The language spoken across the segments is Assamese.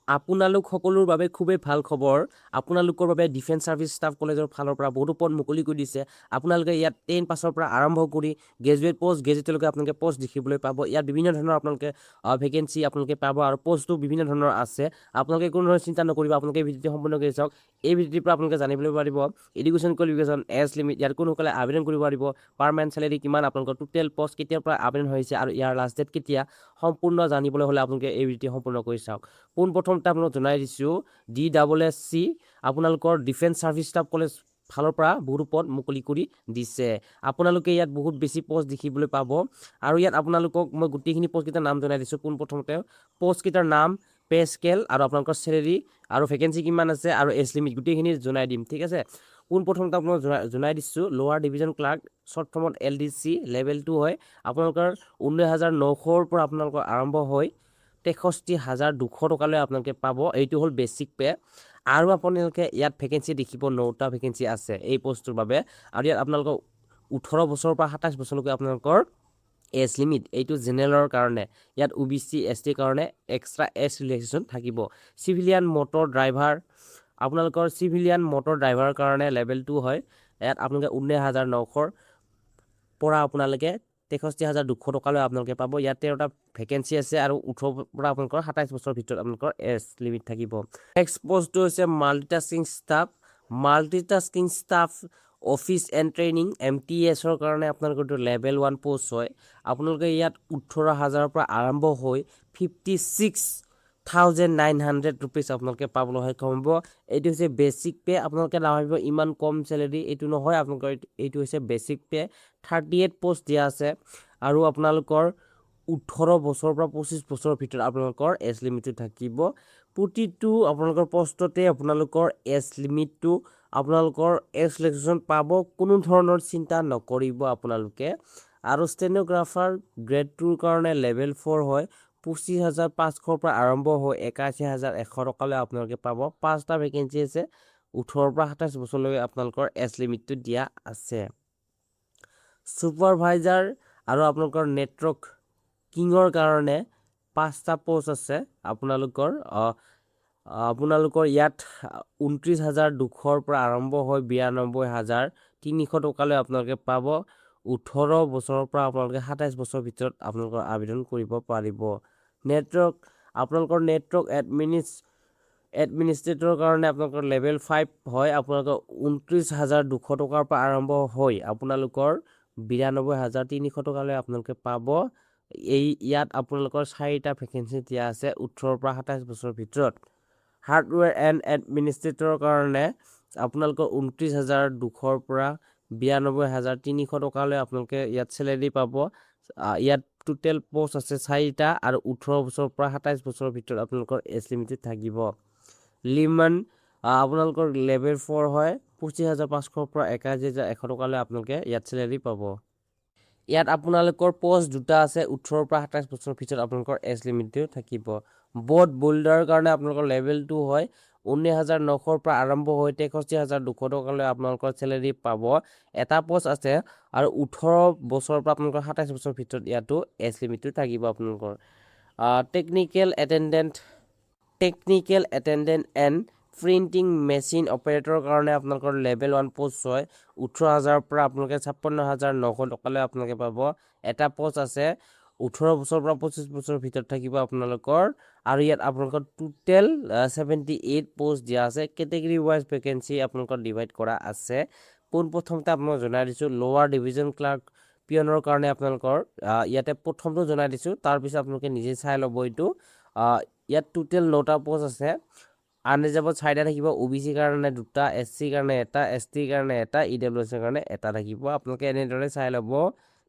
আপোনালোক সকলোৰ বাবে খুবেই ভাল খবৰ। আপোনালোকৰ বাবে ডিফেন্স ছাৰ্ভিচ ষ্টাফ কলেজৰ ফালৰ পৰা বহুতো পদ মুকলি কৰি দিছে। আপোনালোকে ইয়াত 10 পাছৰ পৰা আৰম্ভ কৰি গ্ৰেজুৱেট, পষ্ট গ্ৰেজুৱেটলৈকে আপোনালোকে পষ্ট দেখিবলৈ পাব। ইয়াত বিভিন্ন ধৰণৰ আপোনালোকে ভেকেঞ্চি আপোনালোকে পাব আৰু পষ্টটো বিভিন্ন ধৰণৰ আছে। আপোনালোকে কোনো ধৰণৰ চিন্তা নকৰিব। আপোনালোকে এই ভিডিঅ'টো সম্পূৰ্ণকৈ চাওক। এই ভিডিঅ'টিৰ পৰা আপোনালোকে জানিবলৈ পাৰিব এডুকেশ্যন কোৱালিফিকেশ্যন, এজ লিমিট, ইয়াত কোনসকলে আবেদন কৰিব পাৰিব, পাৰমানেণ্ট চেলেৰি কিমান, আপোনালোকৰ টোটেল পষ্ট কেতিয়াৰ পৰা আবেদন হৈছে আৰু ইয়াৰ লাষ্ট ডেট কেতিয়া, সম্পূৰ্ণ জানিবলৈ হ'লে আপোনালোকে এই ভিডিঅ'টি সম্পূৰ্ণ কৰি চাওক। পোনপ্ৰথমতে আপোনালোক জনাই দিছোঁ, DSSC আপোনালোকৰ ডিফেন্স ছাৰ্ভিচ ষ্টাফ কলেজ ফালৰ পৰা বহুতো পদ মুকলি কৰি দিছে। আপোনালোকে ইয়াত বহুত বেছি পষ্ট দেখিবলৈ পাব আৰু ইয়াত আপোনালোকক মই গোটেইখিনি পষ্টকেইটাৰ নাম জনাই দিছোঁ। পোনপ্ৰথমতে পষ্টকেইটাৰ নাম, পে স্কেল আৰু আপোনালোকৰ চেলেৰি আৰু ভেকেঞ্চি কিমান আছে আৰু এজ লিমিট গোটেইখিনি জনাই দিম, ঠিক আছে? পোনপ্ৰথমতে আপোনালোক জনাই দিছোঁ, লোৱাৰ ডিভিজন ক্লাৰ্ক, শ্বৰ্ট ফৰ্মত LDC, level 2 হয়। আপোনালোকৰ 19,900ৰ পৰা আপোনালোকৰ আৰম্ভ হৈ 63,200 টকালৈ আপোনালোকে পাব। এইটো হ'ল বেচিক পে। আৰু আপোনালোকে ইয়াত ভেকেঞ্চি দেখিব, নটা ভেকেঞ্চি আছে এই পষ্টটোৰ বাবে। আৰু ইয়াত আপোনালোকৰ 18 বছৰৰ পৰা 27 বছৰলৈকে আপোনালোকৰ এজ লিমিট। এইটো জেনেৰেলৰ কাৰণে। ইয়াত OBC, STৰ কাৰণে এক্সট্ৰা এজ ৰিলেক্সেশ্যন থাকিব। চিভিলিয়ান মটৰ ড্ৰাইভাৰ, আপোনালোকৰ চিভিলিয়ান মটৰ ড্ৰাইভাৰৰ কাৰণে লেভেল 2 হয়। ইয়াত আপোনালোকে 19,900ৰ পৰা আপোনালোকে 63,200 টকালৈ আপোনালোকে পাব। ইয়াত 13টা ভেকেঞ্চি আছে আৰু 18ৰ পৰা আপোনালোকৰ 27 বছৰৰ ভিতৰত আপোনালোকৰ এজ লিমিট থাকিব। নেক্সট পষ্টটো হৈছে multitasking staff, multitasking staff office and training, MTSৰ কাৰণে আপোনালোকৰ এইটো লেভেল 1 পষ্ট হয়। আপোনালোকে ইয়াত 18,000ৰ পৰা আৰম্ভ হৈ ₹56,900 আপোনালোকে পাবলৈ সক্ষম হ'ব। এইটো হৈছে বেচিক পে'। আপোনালোকে নাভাবিব ইমান কম চেলেৰি, এইটো নহয়। আপোনালোকৰ এইটো হৈছে বেচিক পে'। 38 পষ্ট দিয়া আছে আৰু আপোনালোকৰ 18 বছৰৰ পৰা 25 বছৰৰ ভিতৰত আপোনালোকৰ এজ লিমিটটো থাকিব। প্ৰতিটো আপোনালোকৰ পষ্টতে আপোনালোকৰ এজ লিমিটটো, আপোনালোকৰ এজ ৰিলেক্সেশ্যন পাব, কোনো ধৰণৰ চিন্তা নকৰিব আপোনালোকে। আৰু ষ্টেন'গ্ৰাফাৰ গ্ৰেড 2ৰ কাৰণে লেভেল 4 হয়। 25,500ৰ পৰা আৰম্ভ হৈ 81,100 টকালৈ আপোনালোকে পাব। পাঁচটা ভেকেঞ্চি আছে। 18ৰ পৰা 27 বছৰলৈ আপোনালোকৰ এজ লিমিটটো দিয়া আছে। ছুপাৰভাইজাৰ আৰু আপোনালোকৰ নেটৱৰ্ক কিঙৰ কাৰণে পাঁচটা পষ্ট আছে। আপোনালোকৰ ইয়াত 29,200ৰ পৰা আৰম্ভ হৈ 92,300 টকালৈ আপোনালোকে পাব। 18 বছৰৰ পৰা আপোনালোকে 27 বছৰৰ ভিতৰত আপোনালোকৰ আবেদন কৰিব পাৰিব। নেটৱৰ্ক, আপোনালোকৰ নেটৱৰ্ক এডমিনিষ্ট্ৰেটৰৰ কাৰণে আপোনালোকৰ লেভেল 5 হয়। আপোনালোকৰ 29,200 টকাৰ পৰা আৰম্ভ হৈ আপোনালোকৰ 92,300 টকালৈ আপোনালোকে পাব। এই ইয়াত আপোনালোকৰ চাৰিটা ভেকেঞ্চি দিয়া আছে 18ৰ পৰা 27 বছৰৰ ভিতৰত। হাৰ্ডৱেৰ এণ্ড এডমিনিষ্ট্ৰেটৰৰ কাৰণে আপোনালোকৰ 29,200ৰ পৰা 92,300 টকালৈ আপোনালোকে ইয়াত চেলেৰি পাব। ইয়াত টোটেল পষ্ট আছে চাৰিটা আৰু 18 বছৰৰ পৰা 27 বছৰৰ ভিতৰত আপোনালোকৰ এজ লিমিটেড থাকিব। লিমন, আপোনালোকৰ লেভেল 4 হয়। 25,500ৰ পৰা 81,100 টকালৈ আপোনালোকে ইয়াত চেলেৰি পাব। ইয়াত আপোনালোকৰ পষ্ট দুটা আছে। 18ৰ পৰা 27 বছৰৰ ভিতৰত আপোনালোকৰ এজ লিমিটটো থাকিব। বট বিল্ডাৰৰ কাৰণে আপোনালোকৰ লেভেল 2 হয়। 19,900ৰ পৰা আৰম্ভ হৈ 63,200 টকালৈ আপোনালোকৰ চেলেৰি পাব। এটা পষ্ট আছে আৰু 18 বছৰৰ পৰা আপোনালোকৰ 27 বছৰৰ ভিতৰত ইয়াতো এজ লিমিটটো থাকিব আপোনালোকৰ। Technical attendant and printing machine অপাৰেটৰৰ কাৰণে আপোনালোকৰ লেভেল 1 পষ্ট হয়। 18,000ৰ পৰা আপোনালোকে 56,900 টকালৈ আপোনালোকে পাব। এটা পষ্ট আছে। 18 বছৰৰ পৰা 25 বছৰৰ ভিতৰত থাকিব আপোনালোকৰ আৰু ইয়াত আপোনালোকৰ টোটেল 78 পষ্ট দিয়া আছে। কেটেগৰী ৱাইজ ভেকেঞ্চি আপোনালোকৰ ডিভাইড কৰা আছে। পোনপ্ৰথমতে আপোনালোক জনাই দিছোঁ, লোৱাৰ ডিভিজন ক্লাৰ্ক পিয়নৰ কাৰণে আপোনালোকৰ ইয়াতে প্ৰথমটো জনাই দিছোঁ, তাৰপিছত আপোনালোকে নিজে চাই ল'ব এইটো। ইয়াত টোটেল নটা পষ্ট আছে। আনৰিজাৰ্ভত চাৰিটা থাকিব। OBCৰ কাৰণে দুটা, SCৰ কাৰণে এটা, STৰ কাৰণে এটা, EWSৰ কাৰণে এটা থাকিব। আপোনালোকে এনেদৰে চাই ল'ব,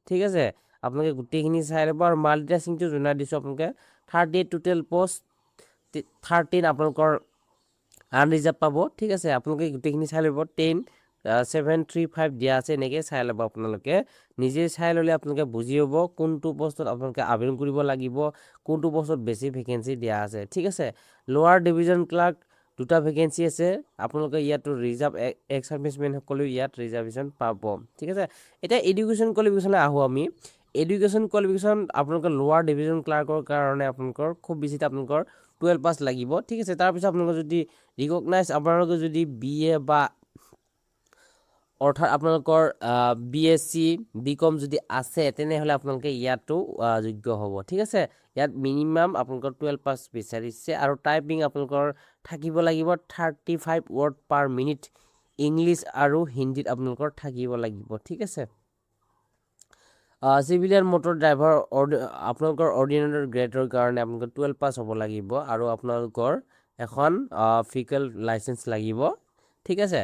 ঠিক আছে? আপোনালোকে গোটেইখিনি চাই ল'ব আৰু মাল্টিটাস্কিংটো জনাই দিছোঁ। আপোনালোকে 38 টোটেল পষ্ট, 13 আপোনালোকৰ আনৰিজাৰ্ভ পাব, ঠিক আছে? আপোনালোকে গোটেইখিনি চাই ল'ব। 10, 7, 3, 5 দিয়া আছে। এনেকৈ চাই ল'ব আপোনালোকে। নিজে চাই ল'লে আপোনালোকে বুজি পাব কোনটো পষ্টত আপোনালোকে আবেদন কৰিব লাগিব, কোনটো পষ্টত বেছি ভেকেঞ্চি দিয়া আছে, ঠিক আছে? লোৱাৰ ডিভিজন ক্লাৰ্ক দুটা ভেকেঞ্চি আছে। আপোনালোকে ইয়াতো ৰিজাৰ্ভ, এক্স ছাৰ্ভিচমেনসকলেও ইয়াত ৰিজাৰ্ভেশ্যন পাব, ঠিক আছে? এতিয়া এডুকেশ্যন কোৱালিফিকেশ্যনলৈ আহোঁ আমি। এডুকেশ্যন কোৱালিফিকেশ্যন আপোনালোকৰ লোৱাৰ ডিভিজন ক্লাৰ্কৰ কাৰণে আপোনালোকৰ খুব বেছি আপোনালোকৰ 12 পাছ লাগিব, ঠিক আছে। তাৰপিছত আপোনালোকৰ যদি ৰিকগনাইজ, আপোনালোকে যদি বি এ বা অৰ্থাৎ আপোনালোকৰ বিএছচি, বি কম যদি আছে, তেনেহ'লে আপোনালোকে ইয়াতো যোগ্য হ'ব, ঠিক আছে। ইয়াত মিনিমাম আপোনালোকৰ 12 পাছ বিচাৰিছে আৰু টাইপিং আপোনালোকৰ থাকিব লাগিব 35 word per minute, English আৰু হিন্দীত আপোনালোকৰ থাকিব লাগিব, ঠিক আছে। চিভিলিয়ান মটৰ ড্ৰাইভাৰ আপোনালোকৰ অৰ্ডিনেটৰ গ্ৰেডৰ কাৰণে আপোনালোকৰ 12 পাছ হ'ব লাগিব আৰু আপোনালোকৰ এখন ভেহিকেল লাইচেঞ্চ লাগিব, ঠিক আছে।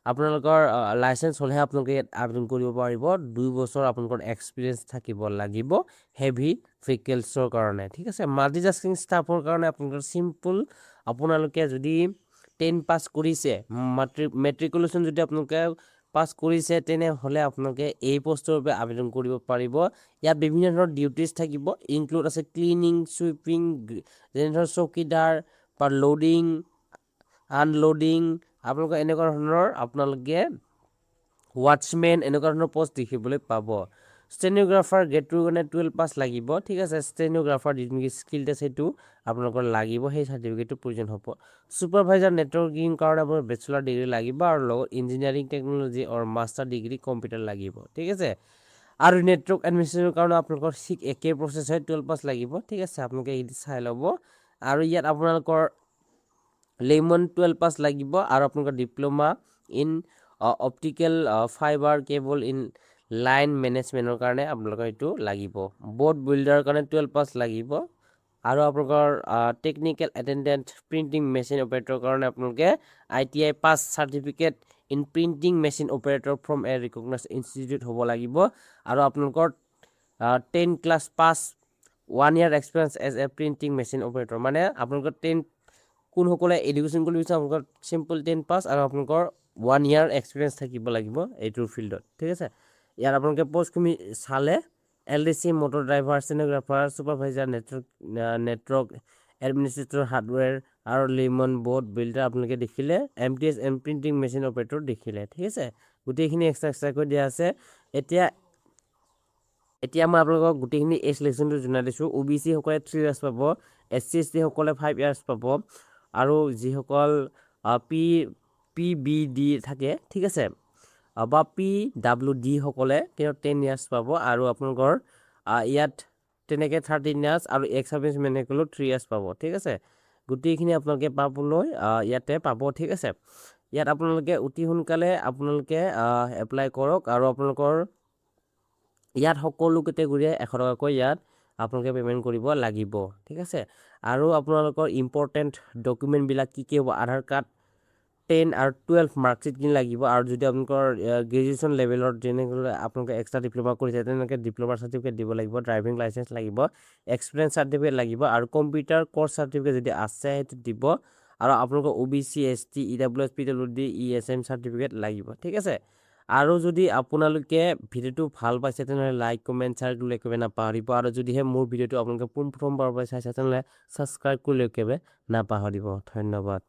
আপোনালোকৰ লাইচেঞ্চ হ'লেহে আপোনালোকে ইয়াত আবেদন কৰিব পাৰিব। 2 বছৰ আপোনালোকৰ এক্সপিৰিয়েঞ্চ থাকিব লাগিব হেভি ভেহিকেলছৰ কাৰণে, ঠিক আছে। মাল্টিটাস্কিং ষ্টাফৰ কাৰণে আপোনালোকৰ চিম্পল, আপোনালোকে যদি 10 পাছ কৰিছে, মেট্ৰিকুলেশ্যন যদি আপোনালোকে পাছ কৰিছে, তেনেহ'লে আপোনালোকে এই পষ্টৰ বাবে আবেদন কৰিব পাৰিব। ইয়াত বিভিন্ন ধৰণৰ ডিউটিজ থাকিব, ইনক্লুড আছে ক্লিনিং, চুইপিং, যেনে ধৰক চকীদাৰ বা লোডিং, আনলোডিং, আপোনালোকৰ এনেকুৱা ধৰণৰ, আপোনালোকে ৱাটছমেন, এনেকুৱা ধৰণৰ পষ্ট দেখিবলৈ পাব। ষ্টেনিঅ'গ্ৰাফাৰ গ্ৰেডটোৰ কাৰণে 12 পাছ লাগিব, ঠিক আছে। ষ্টেনিঅ'গ্ৰাফাৰ যিটো নেকি স্কিল টেষ্ট, সেইটো আপোনালোকৰ লাগিব, সেই চাৰ্টিফিকেটটো প্ৰয়োজন হ'ব। ছুপাৰভাইজাৰ নেটৱৰ্কিং কাৰণে আপোনাৰ বেচেলাৰ ডিগ্ৰী লাগিব আৰু লগত engineering technology or master degree computer লাগিব, ঠিক আছে। আৰু নেটৱৰ্ক এডমিনিষ্ট্ৰেশ্যনৰ কাৰণে আপোনালোকৰ ঠিক একেই প্ৰচেছ হয়, 12 পাছ লাগিব, ঠিক আছে। আপোনালোকে এইটো চাই ল'ব। আৰু ইয়াত আপোনালোকৰ লেইমেন 12 পাছ লাগিব আৰু আপোনালোকৰ diploma in optical fiber cable in line মেনেজমেণ্টৰ কাৰণে আপোনালোকৰ এইটো লাগিব। ব'ট বিল্ডাৰৰ কাৰণে 12 পাছ লাগিব আৰু আপোনালোকৰ টেকনিকেল এটেণ্ডেণ্ট, প্ৰিণ্টিং মেচিন অপাৰেটৰৰ কাৰণে আপোনালোকে ITI pass certificate in printing machine operator from a recognise institute হ'ব লাগিব আৰু আপোনালোকৰ 10 class pass, one year experience as a printing machine operator। মানে আপোনালোকৰ 10, কোনসকলে এডুকেশ্যন কোৱালিফিকেশ্যন, আপোনালোকৰ চিম্পল 10 পাছ আৰু আপোনালোকৰ ওৱান ইয়াৰ এক্সপিৰিয়েঞ্চ থাকিব লাগিব এইটোৰ ফিল্ডত, ঠিক আছে। ইয়াত আপোনালোকে পষ্টখিনি চালে LDC, motor driver, stenographer, supervisor, network administrator, hardware আৰু লেইমেন, ব'ট বিল্ডাৰ আপোনালোকে দেখিলে, MTS and printing machine operator দেখিলে, ঠিক আছে। গোটেইখিনি এক্সট্ৰা এক্সট্ৰাকৈ দিয়া আছে। এতিয়া মই আপোনালোকক গোটেইখিনি এজ ৰিলেক্সেশ্যনটো জনাই দিছোঁ। অ' বি চিসকলে 3 ইয়াৰ্ছ পাব, এছ চি, এছ টিসকলে 5 ইয়াৰ্ছ পাব আৰু যিসকল পি বি ডি থাকে, ঠিক আছে, বা পি ডাব্লিউ ডিসকলে কিন্তু 10 ইয়াৰ্ছ পাব। আৰু আপোনালোকৰ ইয়াত তেনেকৈ 13 ইয়াৰ্ছ আৰু এক্স ছাৰ্ভিচ মেনসকলেও 3 ইয়াৰ্ছ পাব, ঠিক আছে। গোটেইখিনি আপোনালোকে পাবলৈ ইয়াতে পাব, ঠিক আছে। ইয়াত আপোনালোকে অতি সোনকালে আপোনালোকে এপ্লাই কৰক আৰু আপোনালোকৰ ইয়াত সকলো কেটেগৰীয়ে 100 টকাকৈ ইয়াত আপোনালোকে পে'মেণ্ট কৰিব লাগিব, ঠিক আছে। আৰু আপোনালোকৰ ইম্পৰ্টেণ্ট ডকুমেণ্টবিলাক কি কি হ'ব? আধাৰ কাৰ্ড, 10 আৰু 12 মাৰ্কশ্বিটখিনি লাগিব। আৰু যদি আপোনালোকৰ গ্ৰেজুৱেশ্যন লেভেলত যেনেকৈ আপোনালোকে এক্সট্ৰা ডিপ্ল'মা কৰিছে, তেনেকৈ ডিপ্ল'মা চাৰ্টিফিকেট দিব লাগিব, ড্ৰাইভিং লাইচেঞ্চ লাগিব, এক্সপিৰিয়েঞ্চ চাৰ্টিফিকেট লাগিব আৰু কম্পিউটাৰ কৰ্চ চাৰ্টিফিকেট যদি আছে সেইটো দিব আৰু আপোনালোকৰ O' B C, S T, E W S, P W D, E S M certificate লাগিব, ঠিক আছে। আৰু যদি আপোনালোকে ভিডিঅ'টো ভাল পাইছে, তেনেহ'লে লাইক, কমেণ্ট, শ্বেয়াৰ কৰিবলৈ একেবাৰে নাপাহৰিব। আৰু যদিহে মোৰ ভিডিঅ'টো আপোনালোকে পোনপ্ৰথমবাৰৰ বাবে চাইছে, তেনেহ'লে ছাবস্ক্ৰাইব কৰিবলৈ একেবাৰে নাপাহৰিব। ধন্যবাদ।